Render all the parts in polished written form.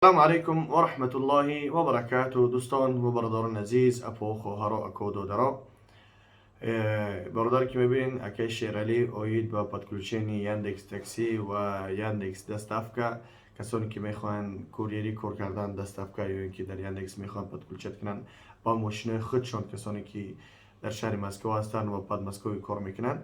Салому алайкум ва раҳматуллоҳи ва баракатуҳ, дӯстон ва бародарони азиз, апо, хоҳаро, ако, додаро. Бародаре ки мебинед, акаи Шералӣ, оид ба подключение Яндекс Такси ва Яндекс Доставка. Касоне ки мехоҳанд курьерӣ кор кардан, доставка ё ин ки дар Яндекс мехоҳанд подключать кунанд ба мошинои худшон, касоне ки дар шаҳри Москва ҳастанд ва Подмосковье кор мекунанд,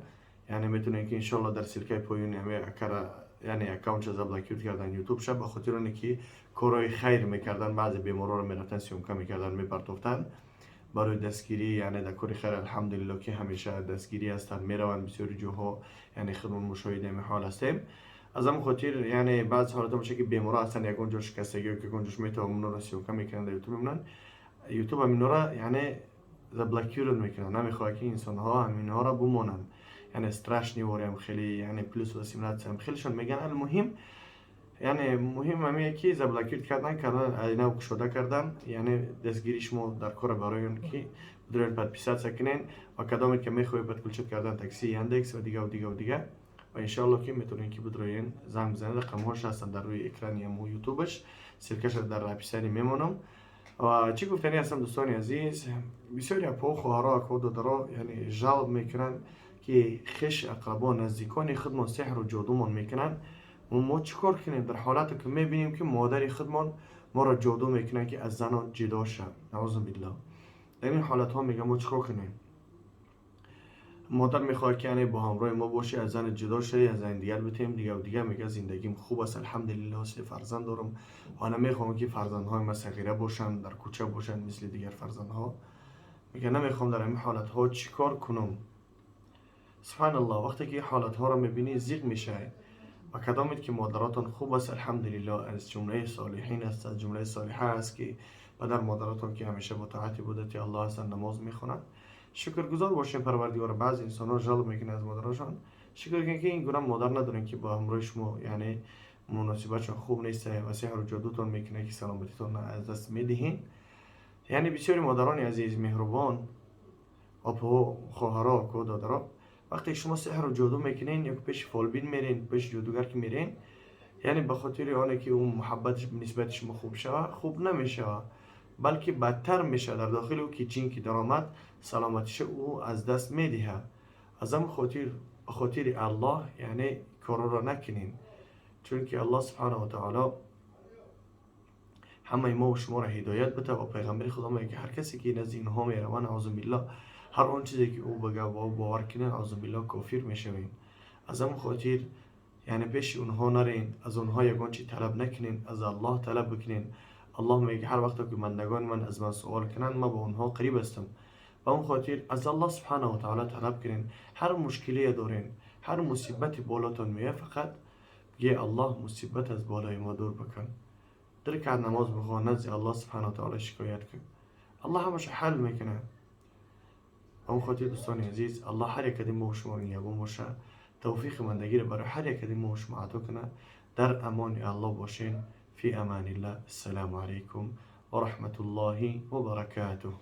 яъне метавонед ки, иншоалло, дар ссылкаи поёни ҳамаи акара, яъне аккаунтша заблокировать кардан ютубша, ба хотири оне ки корҳои хайр мекардан, баъзе беморҳоро мерафтан, съёмка мекардан, мепартофтанд барои дастгирӣ, яъне дар кори хайр, алҳамдулилло, ки ҳамеша дастгирӣ ҳастанд, мераванд бисёри ҷоҳо, яъне худмон мушоҳиди ҳамин ҳол ҳастем. Аз ҳамин хотир, яъне баъзе ҳолатҳо мешавад, ки беморҳо ҳастанд, ягон ҷо шикастагӣ ё ягон ҷош метавон, онҳоро съёмка мекунанд, дар ютуб мемонанд, ютуб ҳаминҳоро, яъне, заблокировать мекунад, намехоҳад, ки инсонҳо ҳаминҳоро бумонанд, яъне страшный вориам хеле, яъне плюс 18 ам хелешон мегӯянд. Алмуҳим, яъне муҳим ҳамие ки заблокировать кардан, айнав кушода кардан, яъне дастгирии шумо дар кора барои он ки бидуред, подписаться кунед ва кадоме ки мехоҳед подключать кардан такси Яндекс ва дига ва дига ва дига, ва иншоалло, ки метавонед ки бидуроен, занг бизанед, рақамҳош ҳастанд дар рӯи экрани ҳамо ютубаш, ссылкаша дар описание мемонам. Ва чӣ гуфтанӣ ҳастам, дӯстони азиз? Бисёри апо, хоҳаро, ако, додаро, яъне жалоб мекунанд, ки хеш, ақрабо, наздикони худмон сеҳру ҷодумон мекунанд. Мо чӣ кор кунем дар ҳолате ки мебинем, ки модари худмон моро ҷоду мекунанд, ки аз занон ҷудо шав, наузу биллоҳ? Дар ин ҳолатҳо, мегӯям, мо чӣ кор кунем? Модар мехоҳад, ки яъне бо ҳамроҳи мо бошӣ, аз зани ҷудо шавӣ, аз зани дигар битем, дигаву дигар. Мегӯяд, зиндагим хуб аст, алҳамдулиллоҳ, се фарзанд дорам ва намехоҳам, ки фарзандҳои ман сағира бошанд, дар кӯча бошанд, мисли дигар фарзандҳо. Мегӯяд, намехоҳам. Дар ҳамин ҳолатҳо чӣ кор кунам? Субҳаналлоҳ, вақте ки ҳолатҳоро мебинӣ, зиқ мешавӣ. Ва кадомед ки модаратон хуб аст, алҳамдулиллоҳ, аз ҷумлаи солиҳин аст, аз ҷумлаи солиҳа аст, ки падар модаратон ки ҳамеша бо тоати ибодати Аллоҳ ҳастанд, намоз мехонанд, шукргузор бошем Парвардигора. Баъзе инсонҳо жалоб мекунанд аз модарашон. Шукр кунед, ки ин гуна модар надорем, ки бо ҳамроҳи шумо, яъне, муносибатшон хуб нест ва сеҳру ҷодутон мекунад, ки саломатитон аз даст медиҳин. Яъне бисёри модарони азиз, меҳрубон, опо, хоҳаро, ако, додаро, вақте шумо сеҳру ҷоду мекунен ё пеши фолбин мерен, пеши ҷодугар ки мерен, яъне ба хотири оне ки ӯ муҳаббаташ нисбати шумо хуб шава, хуб намешава, балки бадтар мешавад. Дар дохили ӯ ки ҷин ки даромад, саломатиша ӯ аз даст медиҳад. Аз ҳамин хотир, ба хотири Аллоҳ, яъне корҳоро накунен, чунки Аллоҳ субҳанаҳу ва таоло ҳамаи мо шуморо ҳидоят бита. Ва пайғамбари худо мегӯяд, ки ҳар касе ки назди инҳо мераванд, наузу биллоҳ, ҳар он чизе ки ӯ бигӯяд ва ӯ бовар кунед, наузу биллоҳ, кофир мешавем. Аз ҳамин хотир, яъне, пеши онҳо нарен, аз онҳо ягон чи талаб накунен, аз Аллоҳ талаб бикунен. Аллоҳ мегӯяд: ҳар вақте ки бандагони ман аз ман суол кунанд, ман ба онҳо қариб ҳастам. Ба он хотир аз Аллоҳ субҳанаҳу ва таоло талаб кунен. Ҳар мушкилие дорен, ҳар мусибати болотон меояд, фақат бигӯе: «Аллоҳ, мусибат аз болои мо дур бикун». Ду ракат намоз бихон, назди Аллоҳ субҳанаҳу ва таоло шикоят кун, Аллоҳ ҳамаша ҳал мекунад. Ба он хотир, дӯстони азиз, Аллоҳ ҳар якади мо шумо нигаҳбон боша, тавфиқи бандагиро барои ҳар якади мо шумо ато кунад. Дар амони Аллоҳ бошен. Фи аманиллаҳ. Ассалому алайкум ва раҳматуллоҳи ва баракатуҳ.